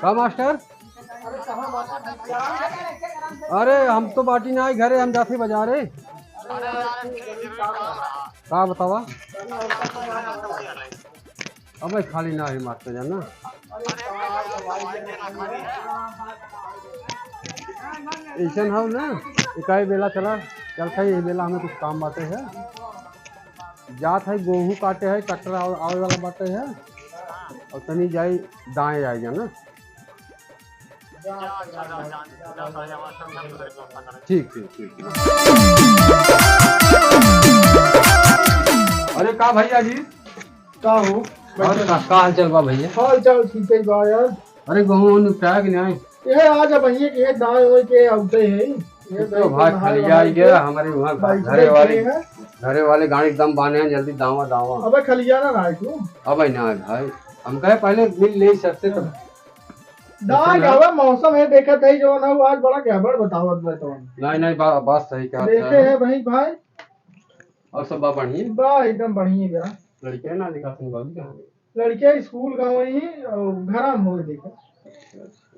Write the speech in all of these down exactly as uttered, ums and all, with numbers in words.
का मास्टर? अरे हम तो बाटी ना आई घरे, हम जाते बाजारे। का बतावा? अब खाली ना है मास्टर जान ना। ऐसन हो ना, इकाई बेला चला, चलता ही बेला हमें कुछ काम बाटे है। जात है, गोहूँ काटे है, ट्रैक्टर आवे, आवे वाला बाटे है। और तनी जाई दाएं आए जाना। ठीक, ठीक, ठीक। अरे का भैया जी? का हो? और का, का हाल चाल बा भैया? हाल चाल ठीक है बा यार। अरे गहूँ वहूँ निपटाया कि नहीं? ये आज अब भैया के दाएं होए के आउते है। ये तो भाई भाई खलिया ही गया, हमारे वहाँ भाई घरे वाले, हैं। घरे वाले गाड़ी एकदम बाने हैं, जल्दी दावा, दावा। अबे खलिया ना रहा है तू। अबे ना भाई, हम कहे पहले मिल ले सबसे तो। दाएं गावा मौसम है, देखत है जो ना, वो आज बड़ा गड़बड़ बतावत बा तो। नहीं, नहीं, बा-, बात सही कहा देखे था। है भाई, भाई। और सब बा बढ़िया? बा एकदम बढ़िया बा। लड़के ना दिखा तुम बाबू कहाँ? लड़के स्कूल का वही और घर में हो देखा।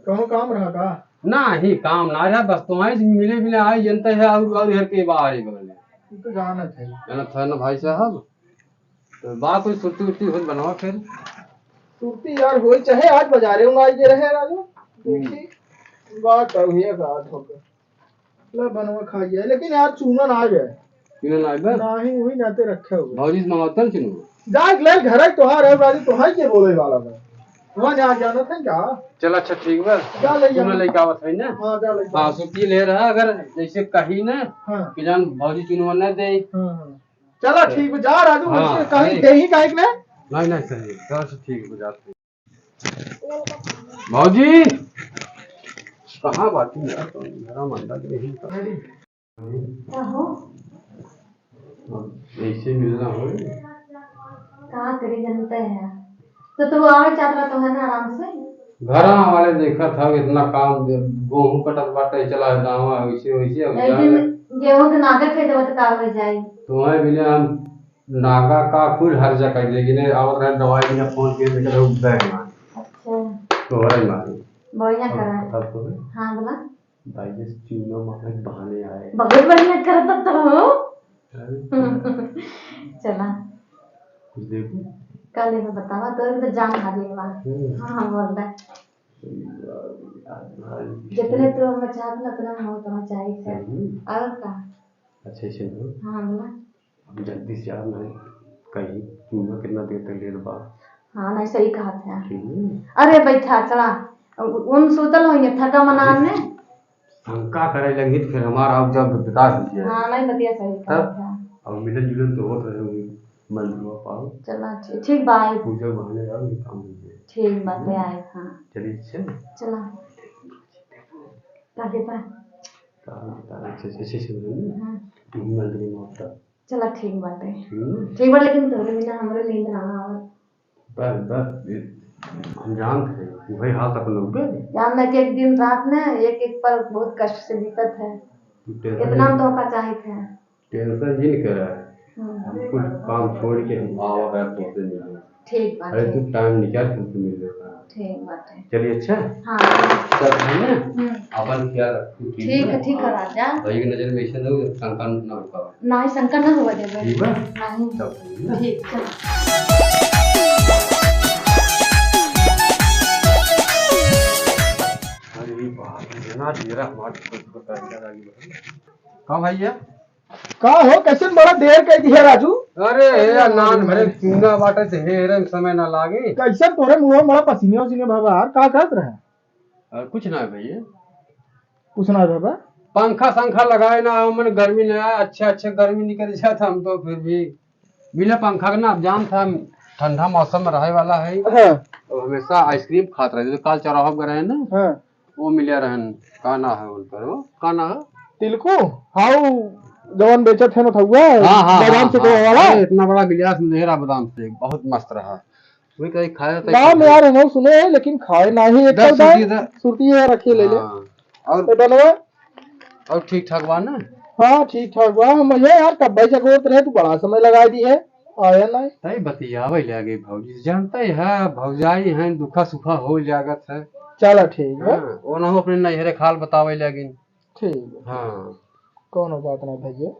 कौनो काम रहा का? ना ही काम ना रहा, बस तुम्हारे से मिले मिले आए, जनता है और, और घर के बाहर ही बगल में। तू तो जानत है। जानत है ना भाई साहब? तो बा कोई सुरती उरती होत बनवा फिर? सुरती यार होई, चाहे आज बाजारे में आई जे रहे राजू। देखी, बात तो हुई है, बात हो गई। ले बनवा खा गया, लेकिन यार चूना ना आवे। चूना ना आवे? ना ही, वही नाते रखे हुए। भौजी से मंगावता ना चूना। जा ले घर है तोहार है, राजू तोहार के बोले वाला बा। वहाँ जा जाना था क्या? चल अच्छा ठीक बा। जा ले चूना जा। लेके आवत है ना? हाँ, जा ले जा। हाँ, सुरती ले रहा, अगर जैसे कही ना हाँ। कि जान भौजी चुनवा ना दे। हाँ, हाँ। चला ठीक बा, जा राजू, हाँ, वैसे कहीं अरे। देही काहे के ना? नहीं, नहीं, सही है। चल, अच्छा, ठीक है, जाते हैं। भौजी, कहाँ बाटी यार? तो मेरा मंडल यही तो। कहो। अब ऐसे मिलना हो। का करी जनते हैं? तो तू आवे चाहत रहा तो है ना आराम से? घरा वाले देखत हव इतना काम दे, गोहूँ कटत बाटे, चला दावा, वैसे, वैसे, अब एक जाने। दिन गेहूँ के नागा कह देबो तो का हो जाई? तुम्हें बिना हम नागा का कुल हर जगह, लेकिन आवत रहे दवाई बिना फोन के लेकर हम बैग मार। अच्छा। तोहरे मारी। बढ़िया अब करा। बता तो। हाँ, बोला। भाई, जिस चूना मारे बहाने आए। बहुत बढ़िया करत तो हो। अरे। चला। कुछ देखो। का लेबे बतावा, तोर भी तो जान खा लेबा। हम्म। हाँ, हाँ, बोल दे। सही बात है, आज भाई। जितने तू हमें चाहत ना, उतना हम तुम्हें चाहिए थे। सही। और का? अच्छा, ऐसे हो। हाँ, बोला। अब जल्दी से यार, नहीं कहीं चूना कितना देर तक लेट बा। हाँ, नहीं, सही कहा था। ठीक है। अरे, बैठा, चला। उ-, उन सूतल होइए, थका मनान अरे, में। शंका करे लगी तो फिर हमारा अब जब विकास हो जाए। हाँ, नहीं, बतिया सही कहा तब? था। अब मिलन जुलन तो होत रहे होंगे, मंजुआ पाओ। चला, ठीक, ठीक, बाय। पूजा बहाने आओ, ये काम हो जाए। ठीक बात है, हम्म। आए, हाँ। चलिए, अच्छा। चला। का देता? का देता? अच्छा, अच्छा, अच्छा, अच्छा, हाँ। मंदिर में होता। चला, ठीक बाटे। हम्म। ठीक बा, लेकिन तोरे बिना हमरे नींद ना आवे। बस, बस, ये हम जानत है, वही हाल तो अपन लोग के। जान ले कि एक दिन रात में एक एक पल बहुत कष्ट से बीतत है। तू tension इतना जिन, तो का चाहिए था। Tension जिन करा। हम्म। हम कुल काम छोड़ के हम आवा है तोसे मिलने। ठीक बात अरे है। तू time निकाल के हमसे मिल लेता। ठीक बात है। चलिए, अच्छा? हाँ। चल, है ना? हम्म। अपन ख्याल रखू, ठीक ठीक है, है? ठीक है, हाँ। राजा। भाई की नजर में ऐसे ना हो, शंका ना रुका। नहीं, शंका ना हुआ देबे। ठीक बा? नहीं। तब ठीक ना? ठीक, चल। अरे बाप रे, ना, मेरा हमार कुछ पता नहीं लगी। का भैया? का हो, कैसन बड़ा देर कर दिया राजू? अरे, हे यार, नान भरे चूना बाटे से हे रंग समय ना लागे। कैसन तोरे मुंह में बड़ा पसीने उसीने भवा यार, का करत रहे? और कुछ ना है भैया। कुछ ना है भवा? पंखा संखा लगाए ना, हमन गर्मी ना, अच्छे अच्छे गर्मी निकल जात, हम तो फिर भी बिना पंखा के ना, आप जानत है, हम ठंडा मौसम में रहे वाला है। हाँ। तो हमेशा ice cream खात रहे, तो काल चौराहा पर गए ना। हाँ। वो मिले रहन, का ना है उनकर, वो का ना है? तिलकू? हाउ, जवन बेचत है ना ठउआ, हाँ, हाँ, बादाम हाँ, से हाँ। वाला? अरे, इतना बड़ा गिलास में ढेरा बादाम से, बहुत मस्त रहा। वही कहीं खाया था नाम कि यार हम सुने हैं, लेकिन खाए ना ही एक दस बार। सुरती है, रखी ले ले। हाँ। और तो बनवा? और ठीक ठाक बा ना? हाँ, ठीक ठाक बा। हम ये यार कब्बे से गोरत रहे, तू बड़ा समय लगा दी है, आया ना। तई बतियावे लगे भौजी, जानते है भौजाई हैं, दुखा सुखा हो जागत है। चला ठीक बा। हाँ, वो ना हो अपने नैहरे खाल बतावे लगिन। ठीक बा। हाँ। कौनो बात ना भैया।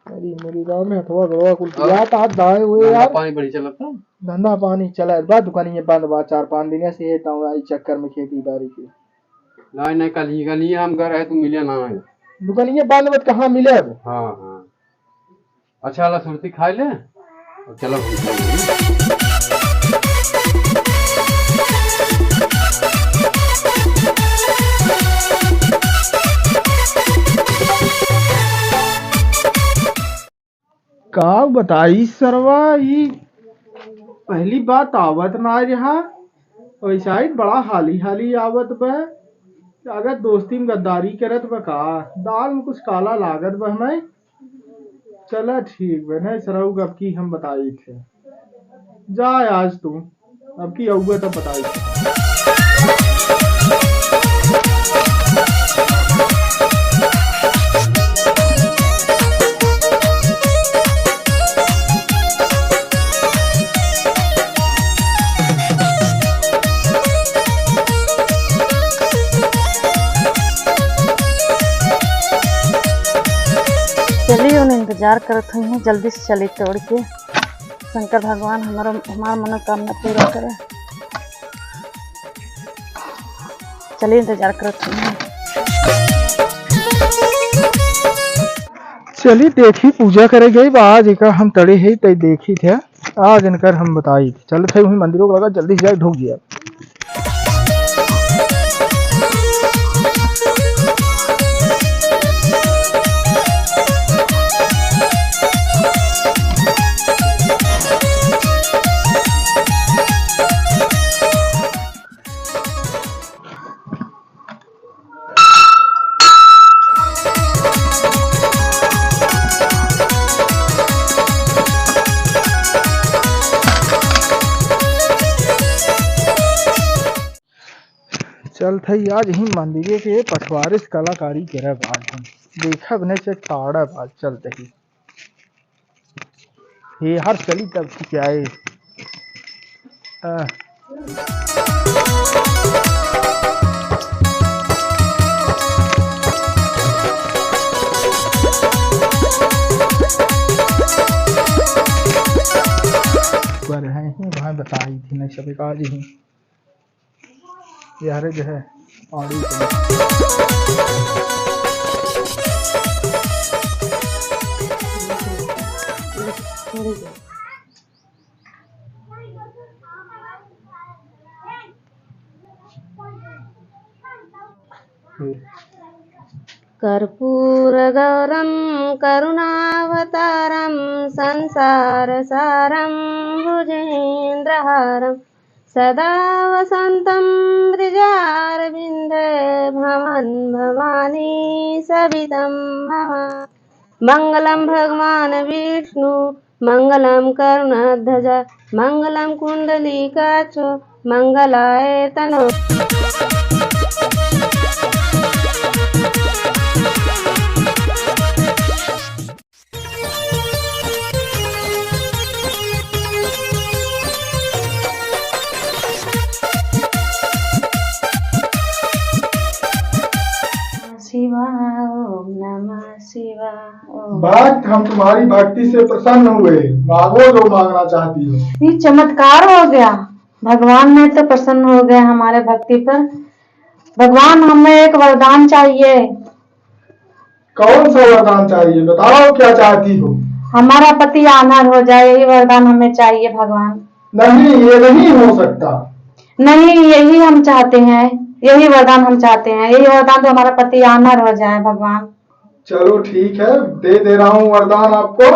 अरे मेरी राम में हथवा गड़वा कुल और पिया ता दाए हुए धंधा यार। पानी बढ़िया चलत है? धंधा पानी चला बा, दुकानिये बंद बा, चार पाँच दिन से ये ताऊ आई चक्कर में खेती बाड़ी के। नहीं, नहीं, कल ही, कल ही हम घर आए, तू मिले ना है। दुकानिये बंद बा, कहाँ मिले अब? हाँ, हाँ। अच्छा, ला सुरती खाए ले, और चलो हम खाए ले। का बताई सरवा, ई पहली बात आवत ना रहा, वैसा ही बड़ा हाली हाली आवत बा। अगर दोस्ती में गद्दारी करत बा का, दाल में कुछ काला लागत बा हमें। चला ठीक बा, नहीं सरऊ, अब की हम बताई थे। जा आज तू, अब की अउबे तब बताई। चलिए, उन्हें इंतजार करत हुई हैं, जल्दी से चली तोड़ के। शंकर भगवान हमारा, हमार मनोकामना पूरा करे। चलिए, इंतजार करत हई। चली देखी, पूजा करे गई बा आज, एका हम तड़े है, तई देखी थे, आज इनकर हम बताई थे। चलत है वही मंदिरों के लगा, जल्दी से जाए, ढुक गया। चलत हई आज ही मंदिरे के पछवारे से कलाकारी करब आज हम। देखब नहीं से ताड़ब आज चलत ही। हे हर चली तब की क्या है? आ। पर है ही भाई बताई थी नहीं सब एक आज ही। ये हरे जो है, और ये सब। कर्पूरगौरं करुणावतारं संसारसारं भुजगेन्द्रहारं सदा वसन्तं हृदयारविन्दे भवं भवानी सहितं मम। मङ्गलं भगवान् विष्णु मङ्गलं करुणाध्वज मङ्गलं कुण्डलीकाक्षो मङ्गलाय तनो। शिवा, ओम नमः शिवा, ओम। भक्त, हम तुम्हारी भक्ति से प्रसन्न हुए, मांगो जो मांगना चाहती हो। ये चमत्कार हो गया, भगवान ने तो प्रसन्न हो गया हमारे भक्ति पर। भगवान, हमें एक वरदान चाहिए। कौन सा वरदान चाहिए? बताओ, क्या चाहती हो? हमारा पति आन्हर हो जाए, यही वरदान हमें चाहिए भगवान। नहीं, ये नहीं हो सकता। नहीं, यही हम चाहते हैं, यही वरदान हम चाहते हैं, यही वरदान तो हमारा पति आन्हर हो जाए भगवान। चलो ठीक है, दे दे रहा हूँ वरदान आपको।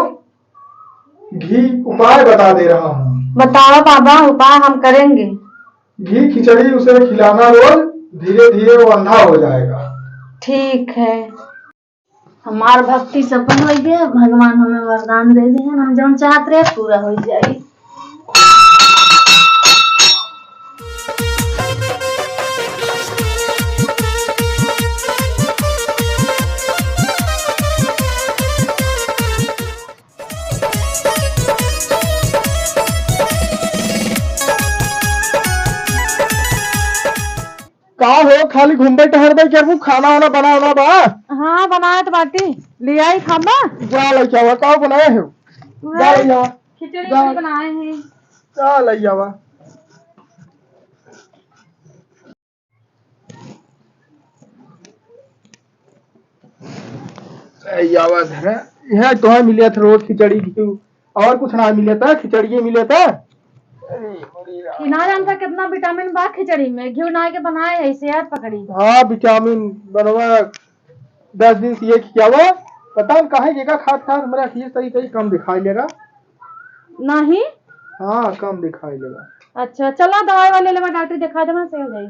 घी उपाय बता दे रहा हूँ। बताओ बाबा, उपाय हम करेंगे। घी खिचड़ी उसे खिलाना रोज, धीरे धीरे वो अंधा हो जाएगा। ठीक है। हमार भक्ति सफल हो गया, भगवान हमें वरदान दे दिए, हम जौन चाहत रहे पूरा हो जाई। का हो, खाली घूमबे टहरबे करबू? खाना वाना बना, बना बा? हाँ, बनाए तो बाटी, ले आई खाबा? जा ले आवा, का बनाए हो? उहे जा ले आवा। खिचड़ी जा। बनाए हैं। जा ले आवा। ए, आवा धरा। यह तोहे मिले था रोज खिचड़ी घिउ, और कुछ ना मिले था, खिचड़िए मिले था। अरे, बड़ी राम। कि ना जानता कितना विटामिन बा खिचड़ी में, घिउ ना के बनाए है, सेहत पकड़ी। हाँ, विटामिन बनवा, दस दिन से ये खियावा, पता न काहे के का खात खात हमरा खीस तई तई कम दिखाई लेगा। नहीं। हाँ, कम दिखाई लेगा। अच्छा, चला दवाई वाले ले, मैं डॉक्टर दिखा देना, सही हो जाई।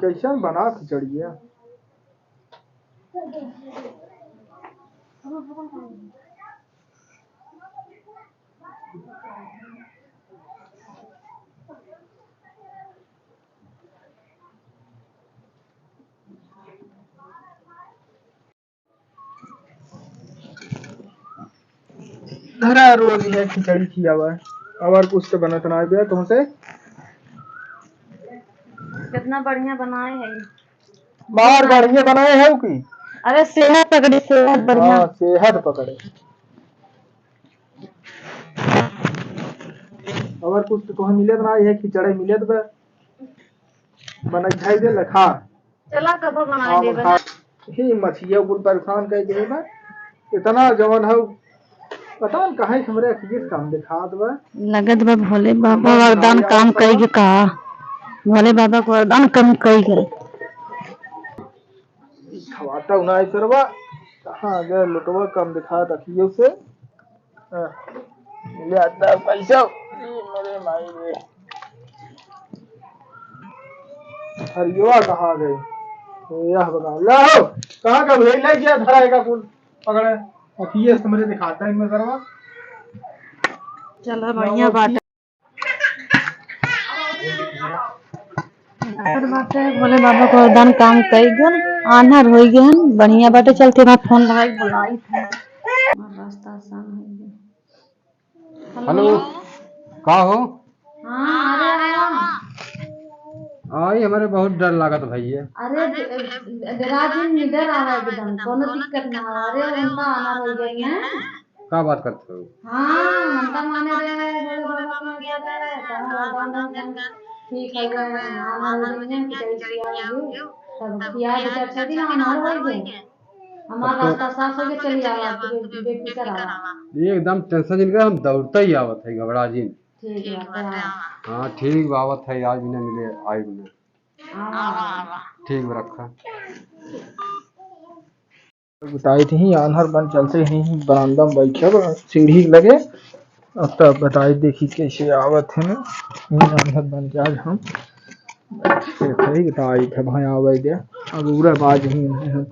कैसन बना खिचड़िया? धरा रोज ये खिचड़ी खियावा, और कुछ तो बनत ना बे तुमसे। कितना बढ़िया बनाए है। मार बढ़िया बनाए है कि? अरे सेहत पकड़ी, सेहत बढ़िया। हाँ, सेहत पकड़े। और कुछ तो तुहं मिलत ना, ये खिचड़ी मिलत बा। बना खाई दे लखा। चला, कबो बनाए हाँ, देबे। हाँ। ही मछिया कुल परेशान कर दे बा। इतना जवन है, पता न काहे हमरे अखिए से काम दिखात बा। लगत बा भोले बाबा हमार वरदान नाई काम आवत कई बा। के का? भोले बाबा को वरदान कम कई के। खवाता हूँ ना सरवा। कहाँ गए लोटवा, कम दिखात अखियों से। हाँ, ले आता पैसा। अरे माई रे। हरियवा कहाँ गए? यह बता। ला हो, कहाँ का भैया ले गया धरा का कुल पकड़े। अखिए से हमरे दिखाता है इनमें सरवा। चला, बढ़िया बात है। अरे बाटे, भोले बाबा को वरदान काम कई गन, आन्हर होई गन, बढ़िया बाटे। चलते बा फोन लगाई, बुलाई थे। हमार रास्ता आसान हो गया। हेलो, का हो? हाँ, अरे आया। आई, हमरे बहुत डर लागत भैया। अरे, ड-, ड-, डरा जिन, निडर आवा एकदम, कोनो दिक्कत ना हो। अरे, उनका आन्हर हो गया ना। का बात करत हो? हाँ, हम तो माने रहे, भोले बाबा को माने रहे, तो हम बाबा ने ठीक है, हम आन्हर हो गए, कि कैसे आओगे? तब किया, दो चार दिन आन्हर हो गए। हमार तब तो रास्ता साफ हो गया, चलिए आओ, आप बे-, बेफिक्र आओ। एकदम टेंशन जिन करे, हम दौड़ते ही आवत है, घबरा जिन। ठीक बात है, आओ। हाँ, ठीक बा, आवत है, आज बिना मिले, आई बिना। आओ, आओ। ठीक बा, रखा। बताई थी, आन्हर बन चलते ही बरामदा में बैठे बा, सीढ़ी लगे। अब तब बताई देखी कैसे आवत है ना, आन्हर बन के आज हम बैठे थे, बताई थे भाई आवे दे। अब उरे बाज ही हम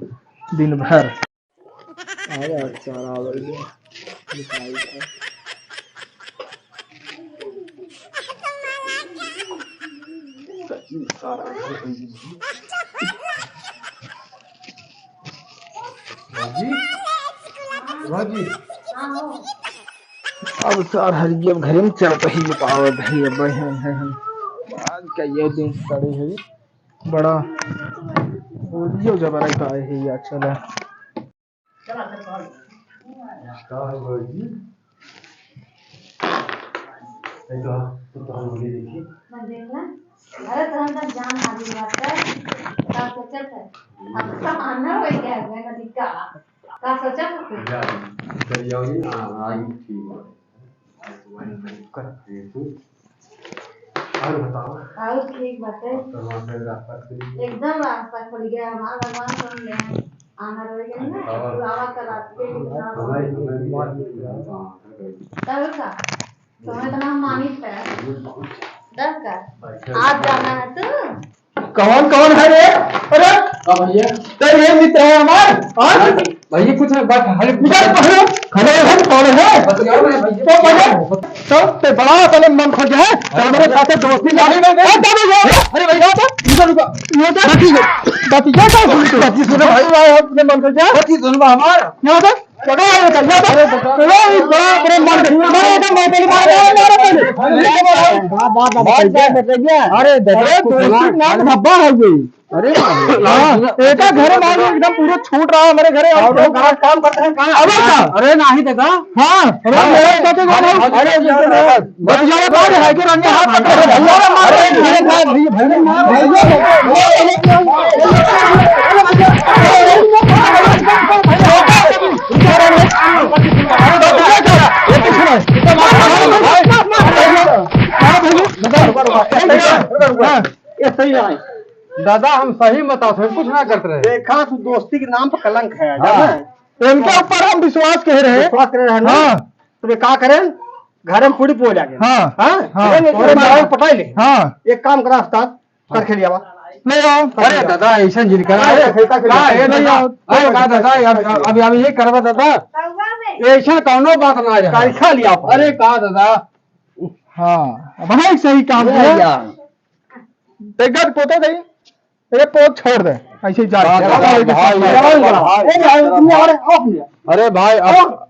दिन भर आवे, अच्छा आवे दे, बताई थे। बाजी, बाजी। अब सार हर ये घरे में चलत ही पावत है, अब हम, हम, हम। आज का ये दिन पड़े है, बड़ा होलियो जबरा का है यार, चला। का है बाबूजी? ए तो, तो, तो हम लोग ये देखिए। मैं देखना। अरे तो हम तो जान हाजिर बात कर। का सोचत है? अब तो आना हो गया है, मैं दिक्का। का सोचत है? जा, चल जाओगी ना, आगे ठीक हो। कर, ये तू। और बताओ। और ठीक बाटे। अब तो हमारे रास्ता खुल गया। एकदम रास्ता खुल गया, हमारा भगवान सुन गया। आना रह गया ना, बताओ। बुलावा कर आपके कितना हमारे, हमारे भी बात नहीं हुआ। हाँ, कर गई। तब का? तुम्हें इतना मानित है। तब का? अच्छा। आज जाना है तू? कौन, कौन है रे? अरे! का भैया? तेरे ये मित्र है हमार? हाँ? भैया कुछ है, बात है। इधर पकड़ो। खड़े हो, कौन है? बतियाओ ना भैया। तो भैया, तो ते बड़ा अपने मन खोज है। तो मेरे साथ दोस्ती नहीं, नहीं, नहीं। अरे, अरे भैया, इधर रुको। ये तो बात, ये तो बात सुनो भाई, भाई, अपने मन खोज है। बात सुनो हमार। यहाँ पे चलो, अरे, चलो, चलो, अरे, बाप रे, मार दे, मार दे, मार दे, मार दे, मार दे, मार दे। बाप, बाप, बाप, बाप, बाप, बाप। अरे, दादा, अरे, कुछ दोस्ती ना। के नाम धब्बा हो गई। अरे, हाँ, एका घरे मार दे, एकदम पूरा छूट रहा हमारे घरे। और और लोग काम करते हैं, कहाँ? अरे, का? अरे, नहीं, दादा। हाँ, अरे, हाँ, मेरे अरे, साथ तो अरे, अरे, अरे, बतिया का है कि रंगे हाथ पकड़े, भैया रे मार रहे हैं। अरे भाई, भैया मार रहे हैं। ये सही है। दादा, हम सही बताओ, हम कुछ ना करते रहे। देखा, तू दोस्ती के नाम पर कलंक है, हाँ। जाना है? इनके ऊपर हम विश्वास कह रहे हैं। विश्वास कर रहे हैं ना? हाँ। तो वे का करें? घर में पूरी पो जाके। हाँ। हाँ? हाँ। घर में पूरी पटाई ले। हाँ। एक काम करा उस्ताद, कर खेलिया बा। ले आओ। अरे दादा, ऐसा जिन करा। अरे, अरे, का है ले दादा? आओ। अरे का दादा, अब, अब, अब ये करवा दादा। ऐसा कौनो बात ना है। कर खा लिया। अरे का दादा? हाँ, अब भाई सही काम ले है। यार। एक गट पोते दे। ये पोत छोड़ दे, ऐसे ही जा। हाँ, हाँ, भाई, भाई, भाई, भाई। ए, भाई, तुम यार, off नहीं। अरे भाई, अब,